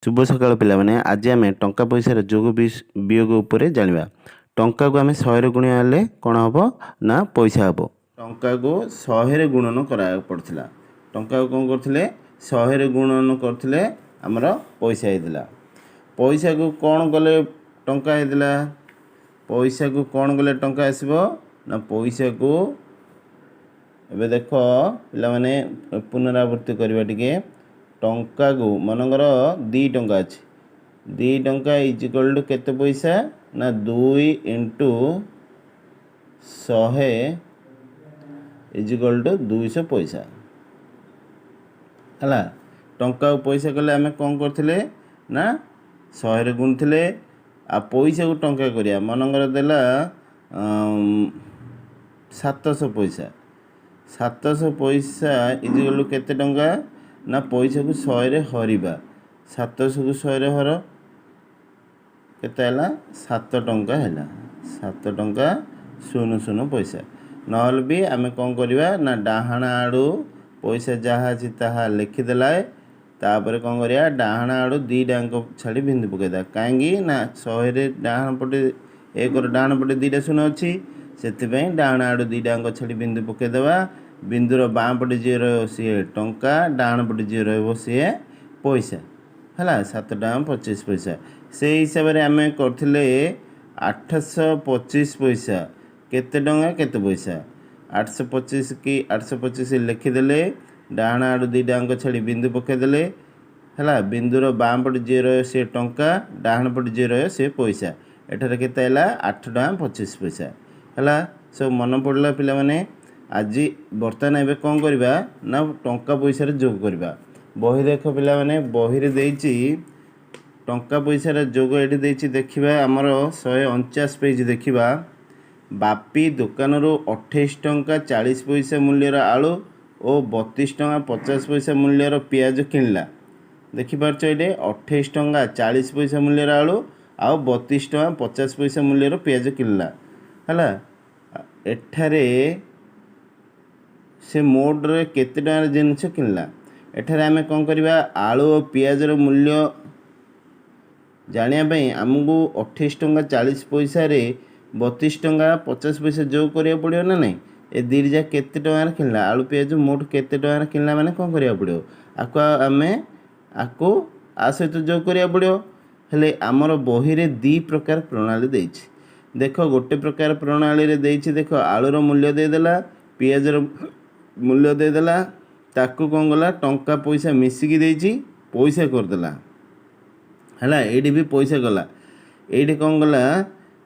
ଶୁଭ ସକାଳ ପିଲାମାନେ। ଆଜି ଆମେ ଟଙ୍କା ପଇସାର ଯୋଗ ବିୟୋଗ ଉପରେ ଜାଣିବା। ଟଙ୍କାକୁ ଆମେ 100ରେ ଗୁଣିବା ହେଲେ କ'ଣ ହେବ ନା ପଇସା ହେବ। ଟଙ୍କାକୁ 100ରେ ଗୁଣନ କରିବାକୁ ପଡ଼ୁଥିଲା। ଟଙ୍କାକୁ କ'ଣ କରୁଥିଲେ? 100ରେ ଗୁଣନ କରୁଥିଲେ, ଆମର ପଇସା ହେଇଥିଲା। ପଇସାକୁ କ'ଣ କଲେ ଟଙ୍କା ହେଇଥିଲା? ପଇସାକୁ କ'ଣ କଲେ ଟଙ୍କା ଆସିବ ନା ପଇସାକୁ ଏବେ ଦେଖ ପିଲାମାନେ, ପୁନରାବୃତ୍ତି କରିବା ଟିକେ। ଟଙ୍କାକୁ ମନେକର 2 ଟଙ୍କା ଅଛି, 2 ଟଙ୍କା is equal to କେତେ ପଇସା ନା 2 ଇଣ୍ଟୁ 100 is equal to 200 ପଇସା ହେଲା। ଟଙ୍କାକୁ ପଇସା କଲେ ଆମେ କ'ଣ କରୁଥିଲେ ନା 100ରେ ଗୁଣୁଥିଲେ। ଆଉ ପଇସାକୁ ଟଙ୍କା କରିବା, ମନେକର ଦେଲା 700 ପଇସା, 700 ପଇସା is equal to କେତେ ଟଙ୍କା ନା ପଇସାକୁ 100ରେ ହରିବା। 700କୁ 100ରେ ହର, କେତେ ହେଲା? 7 ଟଙ୍କା ହେଲା, 7 ଟଙ୍କା 0 0 ପଇସା। ନହେଲେ ବି ଆମେ କ'ଣ କରିବା ନା ଡାହାଣ ଆଡ଼ୁ ପଇସା ଯାହା ଅଛି ତାହା ଲେଖିଦେଲା, ତାପରେ କ'ଣ କରିବା? ଡାହାଣ ଆଡ଼ୁ 2ଟା ଅଙ୍କ ଛାଡ଼ି ବିନ୍ଦୁ ପକାଇଦେବା। କାହିଁକି ନା 100ରେ ଡାହାଣ ପଟେ ଏକର ଡାହାଣ ପଟେ 2ଟା ଶୂନ ଅଛି, ସେଥିପାଇଁ ଡାହାଣ ଆଡ଼ୁ 2ଟା ଅଙ୍କ ଛାଡ଼ି ବିନ୍ଦୁ ପକାଇଦେବା। ବିନ୍ଦୁର ବାଁ ପଟେ ଯିଏ ରହିବ ସିଏ ଟଙ୍କା, ଡାହାଣ ପଟେ ଯିଏ ରହିବ ସିଏ ପଇସା। ହେଲା 7 ଟଙ୍କା 25 ପଇସା। ସେଇ ହିସାବରେ ଆମେ କରିଥିଲେ 825 ପଇସା କେତେ ଟଙ୍କା କେତେ ପଇସା? 825 କି 825 ଲେଖିଦେଲେ, ଡାହାଣ ଆଡ଼ୁ 2ଟା ଅଙ୍କ ଛାଡ଼ି ବିନ୍ଦୁ ପକାଇଦେଲେ ହେଲା। ବିନ୍ଦୁର ବାଁ ପଟେ ଯିଏ ରହିବ ସିଏ ଟଙ୍କା, ଡାହାଣ ପଟେ ଯିଏ ରହିବ ସିଏ ପଇସା। ଏଠାରେ କେତେ ହେଲା? 8 ଟଙ୍କା 25 ପଇସା ହେଲା। ସବୁ ମନେ ପଡ଼ିଲା ପିଲାମାନେ? ଆଜି ବର୍ତ୍ତମାନ ଏବେ କ'ଣ କରିବା ନା ଟଙ୍କା ପଇସାରେ ଯୋଗ କରିବା। ବହି ଦେଖ ପିଲାମାନେ, ବହିରେ ଦେଇଛି ଟଙ୍କା ପଇସାର ଯୋଗ ଏଠି ଦେଇଛି। ଦେଖିବା ଆମର 149 ପେଜ୍ ଦେଖିବା। ବାପି ଦୋକାନରୁ 28 ଟଙ୍କା 40 ପଇସା ମୂଲ୍ୟର ଆଳୁ ଓ 32 ଟଙ୍କା 50 ପଇସା ମୂଲ୍ୟର ପିଆଜ କିଣିଲା। ଦେଖିପାରୁଛ ଏଇଠି 28 ଟଙ୍କା 40 ପଇସା ମୂଲ୍ୟର ଆଳୁ ଆଉ 32 ଟଙ୍କା 50 ପଇସା ମୂଲ୍ୟର ପିଆଜ କିଣିଲା। ହେଲା, ଏଠାରେ ସେ ମୋଟରେ କେତେ ଟଙ୍କାର ଜିନିଷ କିଣିଲା? ଏଠାରେ ଆମେ କ'ଣ କରିବା? ଆଳୁ ଓ ପିଆଜର ମୂଲ୍ୟ ଜାଣିବା ପାଇଁ ଆମକୁ 28 ଟଙ୍କା 40 ପଇସାରେ 32 ଟଙ୍କା 50 ପଇସା ଯୋଗ କରିବାକୁ ପଡ଼ିବ ନା ନାହିଁ? ଏ ଦୁଇଟି ଯାକ କେତେ ଟଙ୍କାରେ କିଣିଲା? ଆଳୁ ପିଆଜ ମୋଟ କେତେ ଟଙ୍କାରେ କିଣିଲା ମାନେ କ'ଣ କରିବାକୁ ପଡ଼ିବ? ଆକୁ ଆମେ ଆକୁ ଆ ସହିତ ଯୋଗ କରିବାକୁ ପଡ଼ିବ। ହେଲେ ଆମର ବହିରେ ଦୁଇ ପ୍ରକାର ପ୍ରଣାଳୀ ଦେଇଛି ଦେଖ। ଗୋଟେ ପ୍ରକାର ପ୍ରଣାଳୀରେ ଦେଇଛି ଦେଖ, ଆଳୁର ମୂଲ୍ୟ ଦେଇଦେଲା, ପିଆଜର ମୂଲ୍ୟ ଦେଇଦେଲା, ତାକୁ କ'ଣ କଲା? ଟଙ୍କା ପଇସା ମିଶିକି ଦେଇଛି, ପଇସା କରିଦେଲା। ହେଲା, ଏଇଠି ବି ପଇସା ଗଲା। ଏଇଠି କ'ଣ କଲା?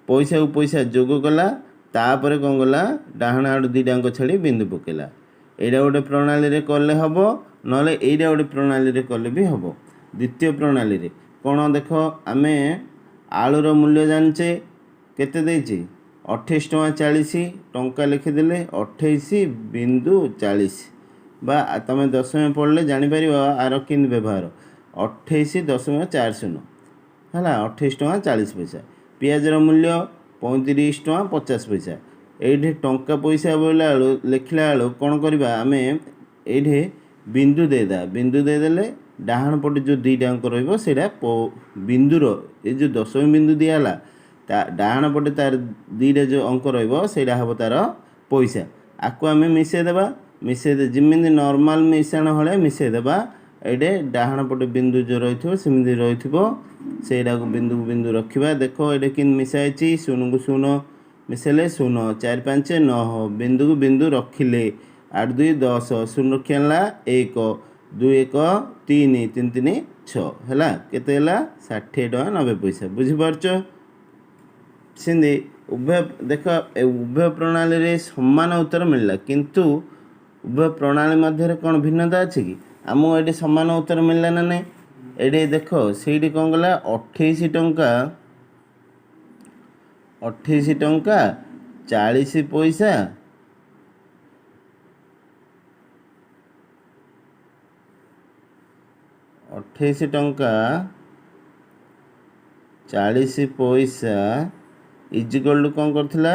ପଇସାକୁ ପଇସା ଯୋଗ କଲା, ତାପରେ କ'ଣ କଲା? ଡାହାଣ ଆଡ଼ୁ 2ଟା ଅଙ୍କ ଛାଡ଼ି ବିନ୍ଦୁ ପକାଇଲା। ଏଇଟା ଗୋଟେ ପ୍ରଣାଳୀରେ କଲେ ହେବ, ନହେଲେ ଏଇଟା ଗୋଟେ ପ୍ରଣାଳୀରେ କଲେ ବି ହେବ। ଦ୍ୱିତୀୟ ପ୍ରଣାଳୀରେ କ'ଣ ଦେଖ, ଆମେ ଆଳୁର ମୂଲ୍ୟ ଜାଣିଛେ କେତେ ଦେଇଛି? 28 ଟଙ୍କା 40 ଟଙ୍କା ଲେଖିଦେଲେ 28.40, ବା ତୁମେ ଦଶମ ପଢ଼ିଲେ ଜାଣିପାରିବ ଆର କେମିତି ବ୍ୟବହାର। 28.40 ହେଲା, 28 ଟଙ୍କା 40 ପଇସା। ପିଆଜର ମୂଲ୍ୟ 35 ଟଙ୍କା 50 ପଇସା। ଏଇଠି ଟଙ୍କା ପଇସା ବୋଇଲା ବେଳୁ ଲେଖିଲା ବେଳୁ କ'ଣ କରିବା ଆମେ? ଏଇଠି ବିନ୍ଦୁ ଦେଇଦେବା। ବିନ୍ଦୁ ଦେଇଦେଲେ ଡାହାଣ ପଟେ ଯେଉଁ 2ଟା ଅଙ୍କ ରହିବ ସେଇଟା ବିନ୍ଦୁର ଏ ଯେଉଁ ଦଶମୀ ବିନ୍ଦୁ ଦିଆହେଲା, ତା ଡାହାଣ ପଟେ ତାର 2ଟା ଯେଉଁ ଅଙ୍କ ରହିବ ସେଇଟା ହେବ ତାର ପଇସା। ଆକୁ ଆମେ ମିଶାଇ ଦେବା। ମିଶାଇ ଯେମିତି ନର୍ମାଲ୍ ମିଶାଣ ଭଳିଆ ମିଶାଇ ଦେବା। ଏଇଠି ଡାହାଣ ପଟେ ବିନ୍ଦୁ ଯେଉଁ ରହିଥିବ ସେମିତି ରହିଥିବ, ସେଇଟାକୁ ବିନ୍ଦୁକୁ ବିନ୍ଦୁ ରଖିବା। ଦେଖ ଏଇଟା କେମିତି ମିଶା ହେଇଛି। ଶୂନକୁ ଶୂନ ମିଶାଇଲେ ଶୂନ, 4 5 9, ବିନ୍ଦୁକୁ ବିନ୍ଦୁ ରଖିଲେ 8 2 10, ଶୂନ ରଖି ଆଣିଲା 1, 2 1 3, 3 3 6 ହେଲା। କେତେ ହେଲା? 60 ଟଙ୍କା 90 ପଇସା। ବୁଝିପାରୁଛ? ସେମିତି ଉଭୟ ଦେଖ, ଏ ଉଭୟ ପ୍ରଣାଳୀରେ ସମାନ ଉତ୍ତର ମିଳିଲା, କିନ୍ତୁ ଉଭୟ ପ୍ରଣାଳୀ ମଧ୍ୟରେ କ'ଣ ଭିନ୍ନତା ଅଛି କି? ଆମକୁ ଏଠି ସମାନ ଉତ୍ତର ମିଳିଲା ନା ନାହିଁ? ଏଇଠି ଦେଖ, ସେଇଠି କ'ଣ କଲା? 28 ଟଙ୍କା, 28 ଟଙ୍କା 40 ପଇସା 28 ଟଙ୍କା 40 ପଇସା is equal to କ'ଣ କରିଥିଲା?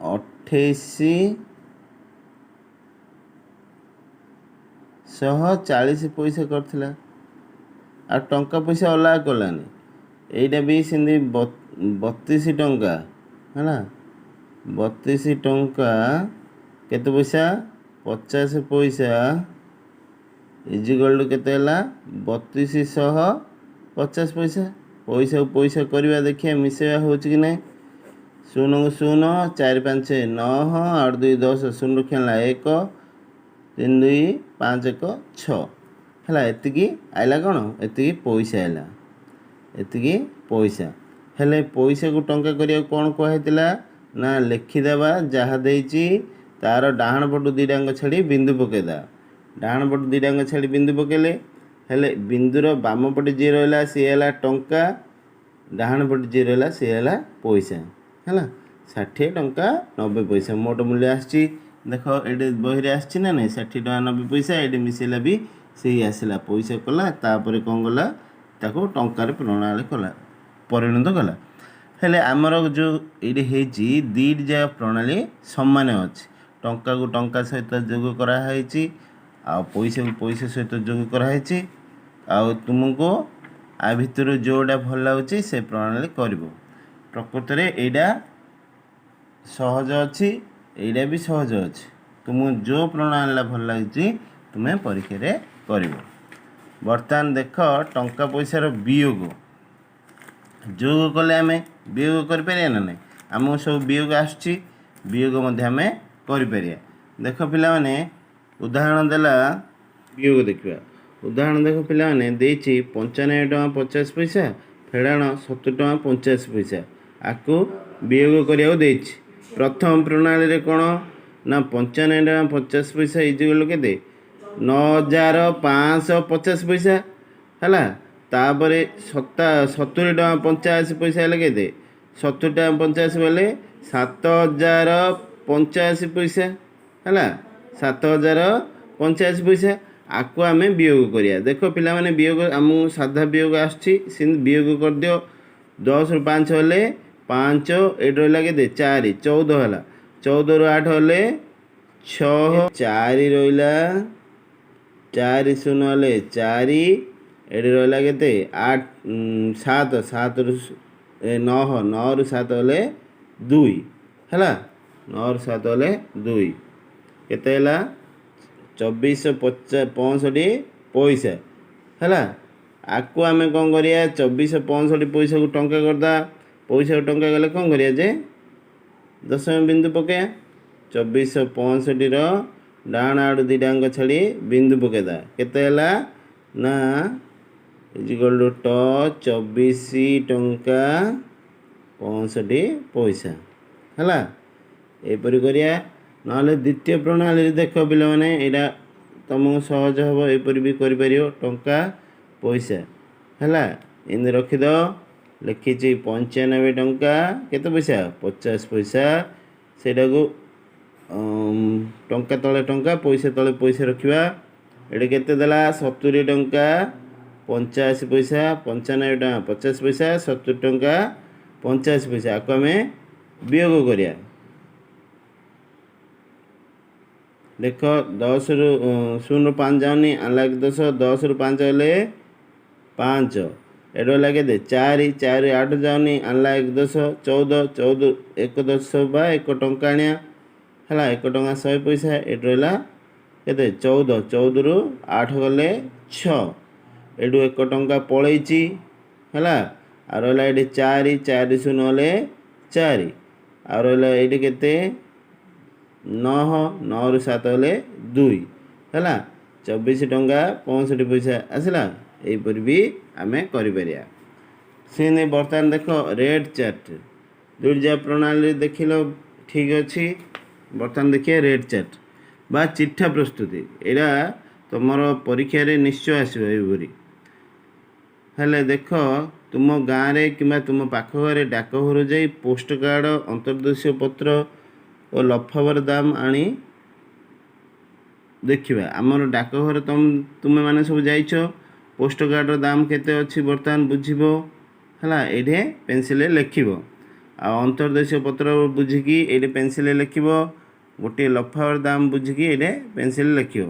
2840 ପଇସା କରିଥିଲା। ଆଉ ଟଙ୍କା ପଇସା ଅଲଗା କଲାନି। ଏଇଟା ବି ସେମିତି 32 ଟଙ୍କା ହେଲା, 32 ଟଙ୍କା କେତେ ପଇସା? 50 ପଇସା is equal two କେତେ ହେଲା? 3250 ପଇସା। ପଇସାକୁ ପଇସା କରିବା, ଦେଖିବା ମିଶାଇବା ହେଉଛି କି ନାହିଁ। ଶୂନକୁ ଶୂନ, ଚାରି ପାଞ୍ଚ ନଅ, ଆଠ ଦୁଇ ଦଶ, ଶୂନ ରଖିଲା ଏକ, ତିନି ଦୁଇ ପାଞ୍ଚ ଏକ ଛଅ ହେଲା। ଏତିକି ଆଇଲା କ'ଣ? ଏତିକି ପଇସା ହେଲା, ଏତିକି ପଇସା। ହେଲେ ପଇସାକୁ ଟଙ୍କା କରିବାକୁ କ'ଣ କୁହାହେଇଥିଲା ନା ଲେଖିଦେବା ଯାହା ଦେଇଛି, ତାର ଡାହାଣ ପଟୁ ଦୁଇଟା ଅଙ୍କ ଛାଡ଼ି ବିନ୍ଦୁ ପକାଇଦେବା। ଡାହାଣ ପଟୁ ଦୁଇଟା ଅଙ୍କ ଛାଡ଼ି ବିନ୍ଦୁ ପକାଇଲେ, ହେଲେ ବିନ୍ଦୁର ବାମ ପଟେ ଯିଏ ରହିଲା ସିଏ ହେଲା ଟଙ୍କା, ଡାହାଣ ପଟେ ଯିଏ ରହିଲା ସିଏ ହେଲା ପଇସା। ହେଲା 60 ଟଙ୍କା 90 ପଇସା ମୋଟ ମୂଲ୍ୟ ଆସିଛି। ଦେଖ, ଏଇଠି ବହିରେ ଆସିଛି ନା ନାହିଁ? 60 ଟଙ୍କା 90 ପଇସା। ଏଇଠି ମିଶେଇଲା ବି ସେଇ ଆସିଲା। ପଇସା କଲା, ତାପରେ କ'ଣ କଲା? ତାକୁ ଟଙ୍କାରେ ପ୍ରଣାଳୀ କଲା, ପରିଣତ କଲା। ହେଲେ ଆମର ଯେଉଁ ଏଇଠି ହେଇଛି, ଦୁଇଟି ଯାକ ପ୍ରଣାଳୀ ସମାନ ଅଛି। ଟଙ୍କାକୁ ଟଙ୍କା ସହିତ ଯୋଗ କରାହେଇଛି ଆଉ ପଇସାକୁ ପଇସା ସହିତ ଯୋଗ କରାହେଇଛି। ଆଉ ତୁମକୁ ଆ ଭିତରୁ ଯେଉଁଟା ଭଲ ଲାଗୁଛି, ସେ ପ୍ରଣାଳୀ କରିବ। ପ୍ରକୃତରେ ଏଇଟା ସହଜ ଅଛି, ଏଇଟା ବି ସହଜ ଅଛି। ତୁମକୁ ଯେଉଁ ପ୍ରଣାଳୀଟା ଭଲ ଲାଗୁଛି, ତୁମେ ପରୀକ୍ଷାରେ କରିବ। ବର୍ତ୍ତମାନ ଦେଖ, ଟଙ୍କା ପଇସାର ବିୟୋଗ। ଯୋଗ କଲେ ଆମେ ବିୟୋଗ କରିପାରିବା ନା ନାହିଁ? ଆମକୁ ସବୁ ବିୟୋଗ ଆସୁଛି, ବିୟୋଗ ମଧ୍ୟ ଆମେ କରିପାରିବା। ଦେଖ ପିଲାମାନେ, ଉଦାହରଣ ଦେଲା, ବିୟୋଗ ଦେଖିବା। ଉଦାହରଣ ଦେଖ ପିଲାମାନେ, ଦେଇଛି 95 ଟଙ୍କା 50 ପଇସା ଫେଡ଼ାଣ 70 ଟଙ୍କା 85 ପଇସା। ଆକୁ ବିୟୋଗ କରିବାକୁ ଦେଇଛି। ପ୍ରଥମ ପ୍ରଣାଳୀରେ କ'ଣ ନା 95 ଟଙ୍କା 50 ପଇସା is equal କେତେ? 9550 ପଇସା ହେଲା। ତାପରେ 70 ଟଙ୍କା 85 ପଇସା ହେଲେ କେତେ? 70 ଟଙ୍କା 85 ବୋଲେ 7085 ପଇସା ହେଲା, 7085 ପଇସା। ଆକୁ ଆମେ ବିୟୋଗ କରିବା। ଦେଖ ପିଲାମାନେ, ବିୟୋଗ ଆମକୁ ସାଧା ବିୟୋଗ ଆସୁଛି, ସେମିତି ବିୟୋଗ କରିଦିଅ। 10ରୁ 5 ହେଲେ 5, ଏଇଠି ରହିଲା କେତେ? 4, 14 ହେଲା। 14ରୁ 8 ହେଲେ 6, 4 ରହିଲା। ଚାରି ଶୂନ ହେଲେ ଚାରି। ଏଠି ରହିଲା କେତେ? 8, 7, 7ରୁ 9, 9ରୁ 7 ହେଲେ 2 ହେଲା। 9ରୁ 7 ହେଲେ 2। କେତେ ହେଲା? 24 65 ପଇସା ହେଲା। ଆକୁ ଆମେ କ'ଣ କରିବା? 2465 ପଇସାକୁ ଟଙ୍କା କରିଦେବା। ପଇସାକୁ ଟଙ୍କା କଲେ କ'ଣ କରିବା ଯେ ଦଶମ ବିନ୍ଦୁ ପକାଇବା। 2465ର ଡାହାଣ ଆଡ଼ୁ ଦୁଇଟା ଅଙ୍କ ଛାଡ଼ି ବିନ୍ଦୁ ପକାଇଦେବା। କେତେ ହେଲା ନା is equal two 24 ଟଙ୍କା 65 ପଇସା ହେଲା। ଏହିପରି କରିବା। ନହେଲେ ଦ୍ୱିତୀୟ ପ୍ରଣାଳୀରେ ଦେଖ ପିଲାମାନେ, ଏଇଟା ତୁମକୁ ସହଜ ହେବ। ଏପରି ବି କରିପାରିବ। ଟଙ୍କା ପଇସା ହେଲା, ଏମିତି ରଖିଦେବ। ଲେଖିଛି 95 ଟଙ୍କା କେତେ ପଇସା? 50 ପଇସା। ସେଇଟାକୁ ଟଙ୍କା ତଳେ ଟଙ୍କା, ପଇସା ତଳେ ପଇସା ରଖିବା। ଏଠି କେତେ ଦେଲା? 70 ଟଙ୍କା 85 ପଇସା। 95 ଟଙ୍କା 50 ପଇସା, 70 ଟଙ୍କା 85 ପଇସା, ଆକୁ ଆମେ ବିୟୋଗ କରିବା। ଦେଖ, 10ରୁ 0ରୁ 5 ଯାଉନି, ଆଣିଲା 10। 10ରୁ 5 ହେଲେ 5। ଏଠି ହେଲା କେତେ? 4। 4 8 ଯାଉନି, ଆଣିଲା 1 10, 14। 14 ଏକ ଦଶ ବା 1 ଟଙ୍କା ଆଣିବା ହେଲା, 1 ଟଙ୍କା 100 ପଇସା। ଏଠି ରହିଲା କେତେ? 14। 14ରୁ 8 ଗଲେ 6। ଏଠୁ 1 ଟଙ୍କା ପଳେଇଛି ହେଲା। ଆଉ ରହିଲା ଏଠି 4, 4 ଶୂନ ହେଲେ 4। ଆଉ ରହିଲା ଏଇଠି କେତେ? 9। 9ରୁ 7 ହେଲେ 2 ହେଲା। 24 ଟଙ୍କା 65 ପଇସା ଆସିଲା। ଏହିପରି ବି ଆମେ କରିପାରିବା। ସେମିତି ବର୍ତ୍ତମାନ ଦେଖ ରେଟ୍ ଚାର୍ଟ। ଦୁଇଟି ଯାକ ପ୍ରଣାଳୀରେ ଦେଖିଲ, ଠିକ୍ ଅଛି। ବର୍ତ୍ତମାନ ଦେଖିବା ରେଟ୍ ଚାର୍ଟ ବା ଚିଠା ପ୍ରସ୍ତୁତି। ଏଇଟା ତୁମର ପରୀକ୍ଷାରେ ନିଶ୍ଚୟ ଆସିବ ଏହିପରି। ହେଲେ ଦେଖ, ତୁମ ଗାଁରେ କିମ୍ବା ତୁମ ପାଖ ଘରେ ଡାକଘରୁ ଯାଇ ପୋଷ୍ଟ କାର୍ଡ଼, ଅନ୍ତର୍ଦେଶୀୟ ପତ୍ର ଓ ଲଫାପାର ଦାମ ଆଣି ଦେଖିବା। ଆମର ଡାକଘର ତୁମେମାନେ ସବୁ ଯାଇଛ। ପୋଷ୍ଟ କାର୍ଡ଼ର ଦାମ କେତେ ଅଛି ବର୍ତ୍ତମାନ ବୁଝିବ ହେଲା, ଏଇଠି ପେନସିଲରେ ଲେଖିବ। ଆଉ ଅନ୍ତର୍ଦେଶୀୟ ପତ୍ର ବୁଝିକି ଏଇଠି ପେନସିଲରେ ଲେଖିବ। ଗୋଟିଏ ଲଫାପାର ଦାମ ବୁଝିକି ଏଇଠି ପେନସିଲରେ ଲେଖିବ।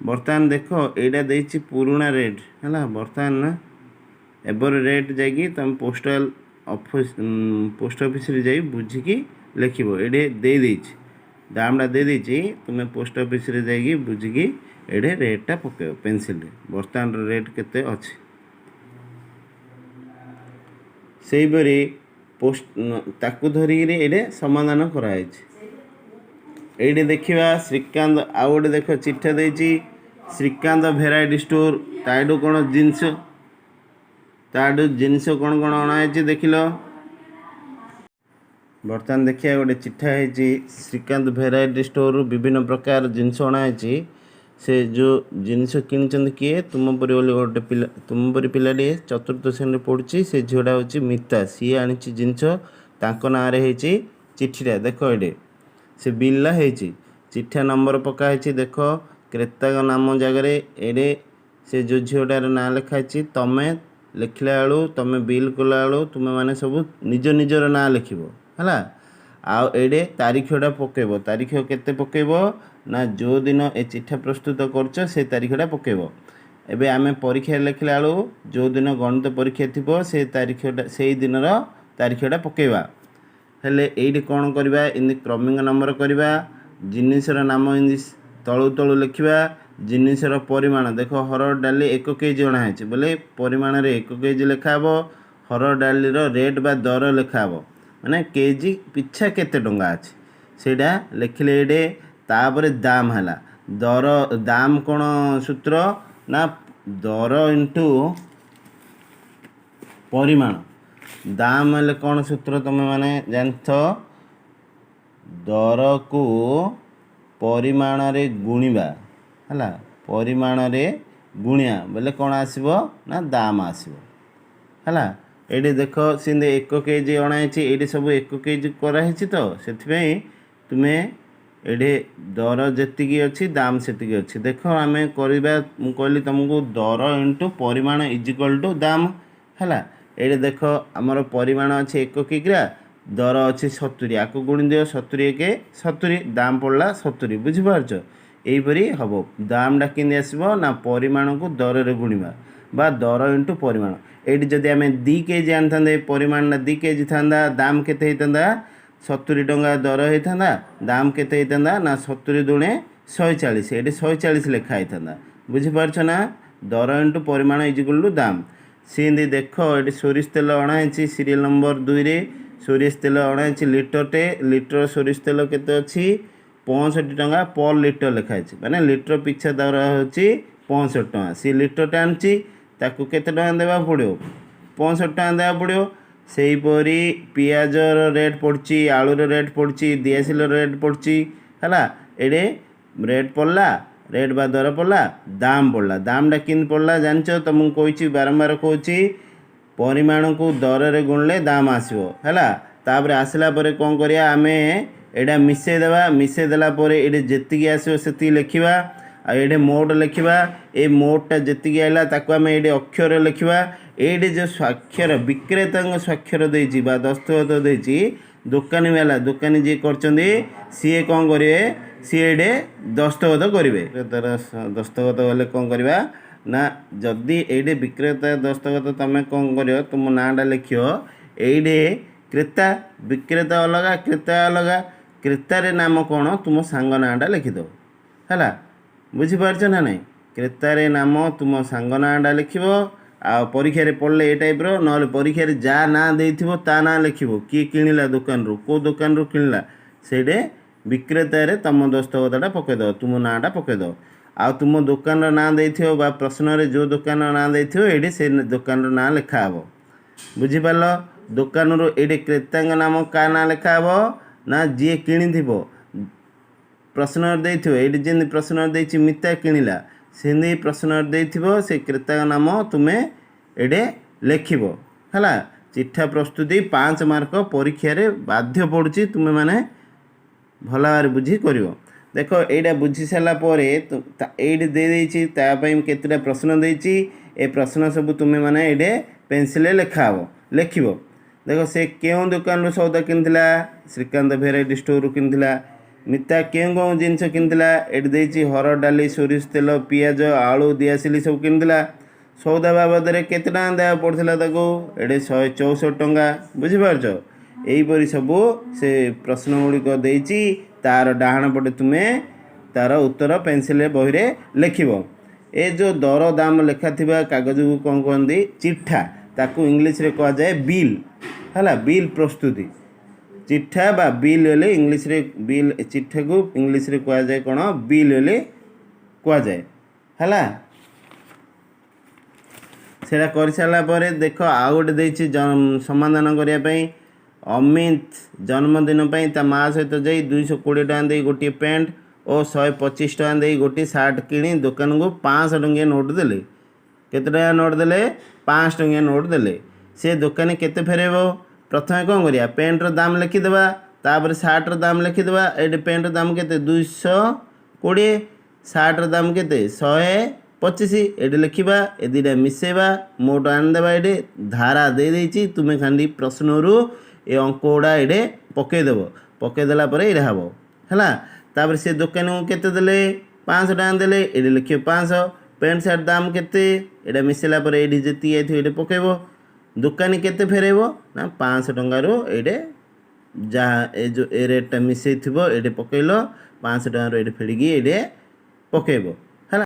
ବର୍ତ୍ତମାନ ଦେଖ, ଏଇଟା ଦେଇଛି ପୁରୁଣା ରେଟ୍ ହେଲା। ବର୍ତ୍ତମାନ ଏବେର ରେଟ୍ ଯାଇକି ତୁମେ ପୋଷ୍ଟାଲ ଅଫିସ୍, ପୋଷ୍ଟ ଅଫିସରେ ଯାଇ ବୁଝିକି ଲେଖିବ। ଏଇଠି ଦେଇଦେଇଛି, ଦାମଟା ଦେଇଦେଇଛି। ତୁମେ ପୋଷ୍ଟ ଅଫିସରେ ଯାଇକି ବୁଝିକି ଏଇଠି ରେଟ୍ଟା ପକାଇବ ପେନସିଲରେ, ବର୍ତ୍ତମାନର ରେଟ୍ କେତେ ଅଛି। ସେହିପରି ପୋଷ୍ଟ ତାକୁ ଧରିକିରି ଏଇଠି ସମାଧାନ କରାଯାଇଛି। ଏଇଠି ଦେଖିବା ଶ୍ରୀକାନ୍ତ, ଆଉ ଗୋଟେ ଦେଖ ଚିଠା ଦେଇଛି ଶ୍ରୀକାନ୍ତ ଭେରାଇଟି ଷ୍ଟୋର୍। ତାଠୁ କ'ଣ ଜିନିଷ, ତାଠୁ ଜିନିଷ କ'ଣ କ'ଣ ଅଣାହେଇଛି ଦେଖିଲ। ବର୍ତ୍ତମାନ ଦେଖିବା, ଗୋଟେ ଚିଠା ହେଇଛି, ଶ୍ରୀକାନ୍ତ ଭେରାଇଟି ଷ୍ଟୋରରୁ ବିଭିନ୍ନ ପ୍ରକାର ଜିନିଷ ଅଣାହେଇଛି। ସେ ଯେଉଁ ଜିନିଷ କିଣିଛନ୍ତି କିଏ? ତୁମ ପରି ବୋଲି ଗୋଟେ ପିଲା, ତୁମ ପରି ପିଲାଟିଏ ଚତୁର୍ଥ ଶ୍ରେଣୀରେ ପଢ଼ୁଛି। ସେ ଝିଅଟା ହେଉଛି ମିତା। ସିଏ ଆଣିଛି ଜିନିଷ, ତାଙ୍କ ନାଁରେ ହେଇଛି ଚିଠିଟା। ଦେଖ, ଏଇଠି ସେ ବିଲ୍ଟା ହେଇଛି, ଚିଠା ନମ୍ବର ପକା ହେଇଛି। ଦେଖ, କ୍ରେତାଙ୍କ ନାମ ଜାଗାରେ ଏଇଠି ସେ ଯେଉଁ ଝିଅଟାର ନାଁ ଲେଖା ହେଇଛି। ତମେ ଲେଖିଲା ବେଳୁ, ତମେ ବିଲ୍ କଲା ବେଳୁ ତୁମେମାନେ ସବୁ ନିଜ ନିଜର ନାଁ ଲେଖିବ, ହେଲା? ଆଉ ଏଇଠି ତାରିଖଟା ପକାଇବ। ତାରିଖ କେତେ ପକାଇବ ନା, ଯେଉଁଦିନ ଏ ଚିଠା ପ୍ରସ୍ତୁତ କରୁଛ ସେ ତାରିଖଟା ପକାଇବ। ଏବେ ଆମେ ପରୀକ୍ଷାରେ ଲେଖିଲା ବେଳୁ ଯେଉଁଦିନ ଗଣିତ ପରୀକ୍ଷା ଥିବ ସେ ତାରିଖଟା, ସେଇ ଦିନର ତାରିଖଟା ପକାଇବା। ହେଲେ ଏଇଠି କ'ଣ କରିବା? ଏମିତି କ୍ରମିକ ନମ୍ବର କରିବା, ଜିନିଷର ନାମ ଏମିତି ତଳୁ ତଳୁ ଲେଖିବା, ଜିନିଷର ପରିମାଣ। ଦେଖ, ହରଡ଼ ଡାଲି 1 କେଜି ଅଣା ହେଇଛି ବୋଲେ ପରିମାଣରେ 1 କେଜି ଲେଖା ହେବ। ହରଡ଼ ଡାଲିର ରେଟ୍ ବା ଦର ଲେଖା ହେବ, ମାନେ କେଜି ପିଛା କେତେ ଟଙ୍କା ଅଛି ସେଇଟା ଲେଖିଲେ ଏଇଠି। ତାପରେ ଦାମ ହେଲା ଦର। ଦାମ କ'ଣ ସୂତ୍ର ନା ଦର ଇଣ୍ଟୁ ପରିମାଣ। ଦାମ ହେଲେ କ'ଣ ସୂତ୍ର ତୁମେମାନେ ଜାଣିଥ? ଦରକୁ ପରିମାଣରେ ଗୁଣିବା, ହେଲା? ପରିମାଣରେ ଗୁଣିବା ବୋଲେ କ'ଣ ଆସିବ ନା ଦାମ ଆସିବ, ହେଲା? ଏଇଠି ଦେଖ, ସେମିତି 1 କେଜି ଅଣାହେଇଛି। ଏଇଠି ସବୁ 1 କେଜି କରାହେଇଛି ତ, ସେଥିପାଇଁ ତୁମେ ଏଇଠି ଦର ଯେତିକି ଅଛି ଦାମ ସେତିକି ଅଛି। ଦେଖ, ଆମେ କରିବା, ମୁଁ କହିଲି ତୁମକୁ, ଦର ଇଣ୍ଟୁ ପରିମାଣ is equal two ଦାମ, ହେଲା? ଏଇଠି ଦେଖ, ଆମର ପରିମାଣ ଅଛି 1 କିଗ୍ରା, ଦର ଅଛି 70। ଆକୁ ଗୁଣି ଦିଅ, 70 ଏକେ 70, ଦାମ ପଡ଼ିଲା 70। ବୁଝିପାରୁଛ? ଏଇପରି ହେବ। ଦାମଟା କେମିତି ଆସିବ ନା ପରିମାଣକୁ ଦରରେ ଗୁଣିବା ବା ଦର ଇଣ୍ଟୁ ପରିମାଣ। ଏଇଠି ଯଦି ଆମେ 2 କେଜି ଆଣିଥାନ୍ତେ, ପରିମାଣଟା 2 କେଜି ଥାନ୍ତା, ଦାମ କେତେ ହେଇଥାନ୍ତା? 70 ଟଙ୍କା ଦର ହେଇଥାନ୍ତା। ଦାମ କେତେ ହେଇଥାନ୍ତା ନା 70 ଦୁଣେ 140। ଏଇଠି 140 ଲେଖା ହେଇଥାନ୍ତା। ବୁଝିପାରୁଛ ନା? ଦର ଇଣ୍ଟୁ ପରିମାଣ is equal two ଦାମ। ସେମିତି ଦେଖ, ଏଠି ସୋରିଷ ତେଲ ଅଣାହେଇଛି। ସିରିଏଲ୍ ନମ୍ବର 2ରେ ସୋରିଷ ତେଲ ଅଣାହେଇଛି ଲିଟରଟେ। ଲିଟର ସୋରିଷ ତେଲ କେତେ ଅଛି? 65 ଟଙ୍କା ପର୍ ଲିଟର ଲେଖା ହେଇଛି, ମାନେ ଲିଟର ପିଛା ଦର ହେଉଛି 65 ଟଙ୍କା। ସିଏ ଲିଟରଟା ଆଣିଛି, ତାକୁ କେତେ ଟଙ୍କା ଦେବାକୁ ପଡ଼ିବ? 65 ଟଙ୍କା ଦେବାକୁ ପଡ଼ିବ। ସେହିପରି ପିଆଜର ରେଟ୍ ପଡ଼ୁଛି, ଆଳୁର ରେଟ୍ ପଡ଼ୁଛି, ଦିଆସିଲର ରେଟ୍ ପଡ଼ୁଛି, ହେଲା? ଏଇଠି ରେଟ୍ ପଡ଼ିଲା, ରେଟ୍ ବା ଦର ପଡ଼ିଲା, ଦାମ ପଡ଼ିଲା। ଦାମଟା କେମିତି ପଡ଼ିଲା ଜାଣିଛ? ତୁମକୁ କହିଛି, ବାରମ୍ବାର କହୁଛି, ପରିମାଣକୁ ଦରରେ ଗୁଣିଲେ ଦାମ ଆସିବ, ହେଲା? ତାପରେ ଆସିଲା ପରେ କ'ଣ କରିବା? ଆମେ ଏଇଟା ମିଶାଇ ଦେବା। ମିଶାଇ ଦେଲା ପରେ ଏଇଠି ଯେତିକି ଆସିବ ସେତିକି ଲେଖିବା। ଆଉ ଏଇଠି ମୋଟ ଲେଖିବା। ଏ ମୋଟଟା ଯେତିକି ଆଇଲା ତାକୁ ଆମେ ଏଇଠି ଅକ୍ଷର ଲେଖିବା। ଏଇଠି ଯେଉଁ ସ୍ୱାକ୍ଷର, ବିକ୍ରେତାଙ୍କ ସ୍ୱାକ୍ଷର ଦେଇଛି ବା ଦସ୍ତଖତ ଦେଇଛି ଦୋକାନୀ ବାଲା, ଦୋକାନୀ ଯିଏ କରିଛନ୍ତି ସିଏ କ'ଣ କରିବେ? ସିଏ ଏଇଠି ଦସ୍ତଖତ କରିବେ। ବିକ୍ରେତାର ଦସ୍ତଖତ କଲେ କ'ଣ କରିବା ନା, ଯଦି ଏଇଠି ବିକ୍ରେତା ଦସ୍ତଖତ, ତୁମେ କ'ଣ କରିବ? ତୁମ ନାଁଟା ଲେଖିବ ଏଇଠି। କ୍ରେତା, ବିକ୍ରେତା ଅଲଗା, କ୍ରେତା ଅଲଗା। କ୍ରେତାରେ ନାମ କ'ଣ? ତୁମ ସାଙ୍ଗ ନାଁଟା ଲେଖିଦେବ, ହେଲା? ବୁଝିପାରୁଛ ନା ନାହିଁ? କ୍ରେତାରେ ନାମ ତୁମ ସାଙ୍ଗ ନାଁଟା ଲେଖିବ। ଆଉ ପରୀକ୍ଷାରେ ପଡ଼ିଲେ ଏ ଟାଇପ୍ର, ନହେଲେ ପରୀକ୍ଷାରେ ଯାହା ନାଁ ଦେଇଥିବ ତା ନାଁ ଲେଖିବ। କିଏ କିଣିଲା ଦୋକାନରୁ, କେଉଁ ଦୋକାନରୁ କିଣିଲା, ସେଇଠି ବିକ୍ରେତାରେ ତୁମ ଦସ୍ତଖତଟା ପକାଇଦେବ, ତୁମ ନାଁଟା ପକାଇଦେବ। ଆଉ ତୁମ ଦୋକାନର ନାଁ ଦେଇଥିବ ବା ପ୍ରଶ୍ନରେ ଯେଉଁ ଦୋକାନର ନାଁ ଦେଇଥିବ, ଏଇଠି ସେ ଦୋକାନର ନାଁ ଲେଖା ହେବ। ବୁଝିପାରିଲ? ଦୋକାନରୁ ଏଇଠି କ୍ରେତାଙ୍କ ନାମ କାହା ନାଁ ଲେଖା ହେବ ନା ଯିଏ କିଣିଥିବ, ପ୍ରଶ୍ନରେ ଦେଇଥିବ। ଏଇଠି ଯେମିତି ପ୍ରଶ୍ନରେ ଦେଇଛି ମିତା କିଣିଲା, ସେମିତି ପ୍ରଶ୍ନରେ ଦେଇଥିବ, ସେ କ୍ରେତାଙ୍କ ନାମ ତୁମେ ଏଇଠି ଲେଖିବ, ହେଲା? ଚିଠା ପ୍ରସ୍ତୁତି 5 ମାର୍କ ପରୀକ୍ଷାରେ ବାଧ୍ୟ ପଡ଼ୁଛି। ତୁମେମାନେ ଭଲ ଭାବରେ ବୁଝି କରିବ। ଦେଖ, ଏଇଟା ବୁଝି ସାରିଲା ପରେ ଏଇଠି ଦେଇଦେଇଛି, ତା ପାଇଁ କେତେଟା ପ୍ରଶ୍ନ ଦେଇଛି। ଏ ପ୍ରଶ୍ନ ସବୁ ତୁମେମାନେ ଏଇଠି ପେନସିଲରେ ଲେଖା ହେବ, ଲେଖିବ। ଦେଖ, ସେ କେଉଁ ଦୋକାନରୁ ସଉଦା କିଣିଥିଲା? ଶ୍ରୀକାନ୍ତ ଭେରାଇଟି ଷ୍ଟୋରରୁ କିଣିଥିଲା। ମିତା କେଉଁ କେଉଁ ଜିନିଷ କିଣିଥିଲା? ଏଠି ଦେଇଛି, ହରଡ଼ ଡାଲି, ସୋରିଷ ତେଲ, ପିଆଜ, ଆଳୁ, ଦିଆସିଲି ସବୁ କିଣିଥିଲା। ସଉଦା ବାବଦରେ କେତେ ଟଙ୍କା ଦେବାକୁ ପଡ଼ିଥିଲା ତାକୁ? ଏଠି 164 ଟଙ୍କା। ବୁଝିପାରୁଛ? ଏହିପରି ସବୁ ସେ ପ୍ରଶ୍ନ ଗୁଡ଼ିକ ଦେଇଛି। ତାର ଡାହାଣ ପଟେ ତୁମେ ତାର ଉତ୍ତର ପେନସିଲରେ ବହିରେ ଲେଖିବ। ଏ ଯେଉଁ ଦର ଦାମ ଲେଖା ଥିବା କାଗଜକୁ କ'ଣ କୁହନ୍ତି? ଚିଠା। ତାକୁ ଇଂଲିଶରେ କୁହାଯାଏ ବିଲ୍। ହେଲା, ବିଲ୍ ପ୍ରସ୍ତୁତି। ଚିଠା ବା ବିଲ୍ ହେଲେ ଇଂଲିଶରେ ବିଲ୍। ଚିଠାକୁ ଇଂଲିଶରେ କୁହାଯାଏ କ'ଣ? ବିଲ୍ ହେଲେ କୁହାଯାଏ। ହେଲା, ସେଇଟା କରିସାରିଲା ପରେ ଦେଖ, ଆଉ ଗୋଟେ ଦେଇଛି ସମାଧାନ କରିବା ପାଇଁ। ଅମିତ ଜନ୍ମଦିନ ପାଇଁ ତା ମା ସହିତ ଯାଇ 220 ଟଙ୍କା ଦେଇ ଗୋଟିଏ ପ୍ୟାଣ୍ଟ ଓ 125 ଟଙ୍କା ଦେଇ ଗୋଟିଏ ସାର୍ଟ କିଣି ଦୋକାନକୁ 500 ଟଙ୍କିଆ ନୋଟ୍ ଦେଲେ। କେତେ ଟଙ୍କା ନୋଟ୍ ଦେଲେ? 500 ଟଙ୍କିଆ ନୋଟ୍ ଦେଲେ। ସେ ଦୋକାନୀ କେତେ ଫେରାଇବ? ପ୍ରଥମେ କ'ଣ କରିବା? ପ୍ୟାଣ୍ଟର ଦାମ ଲେଖିଦେବା, ତାପରେ ସାର୍ଟର ଦାମ ଲେଖିଦେବା। ଏଇଠି ପ୍ୟାଣ୍ଟର ଦାମ କେତେ? 220। ସାର୍ଟର ଦାମ କେତେ? 125। ଏଠି ଲେଖିବା, ଏ ଦୁଇଟା ମିଶାଇବା, ମୋଟ ଆଣିଦେବା। ଏଠି ଧାରା ଦେଇଦେଇଛି, ତୁମେ ଖାଲି ପ୍ରଶ୍ନରୁ ଏ ଅଙ୍କ ଗୁଡ଼ା ଏଇଠି ପକାଇଦେବ। ପକାଇଦେଲା ପରେ ଏଇଟା ହେବ। ହେଲା, ତାପରେ ସେ ଦୋକାନୀକୁ କେତେ ଦେଲେ? 500 ଟଙ୍କା ଦେଲେ। ଏଠି ଲେଖିବ 500। ପ୍ୟାଣ୍ଟ ସାର୍ଟ ଦାମ କେତେ? ଏଇଟା ମିଶାଇଲା ପରେ ଏଇଠି ଯେତିକି ଯାଇଥିବ, ଏଇଠି ପକାଇବ। ଦୋକାନୀ କେତେ ଫେରାଇବ ନା, 500 ଟଙ୍କାରୁ ଏଇଠି ଯାହା ଏ ଯେଉଁ ଏ ରେଟ୍ଟା ମିଶାଇଥିବ, ଏଇଠି ପକାଇଲ। 500 ଟଙ୍କାରୁ ଏଇଠି ଫେଡ଼ିକି ଏଇଠି ପକାଇବ।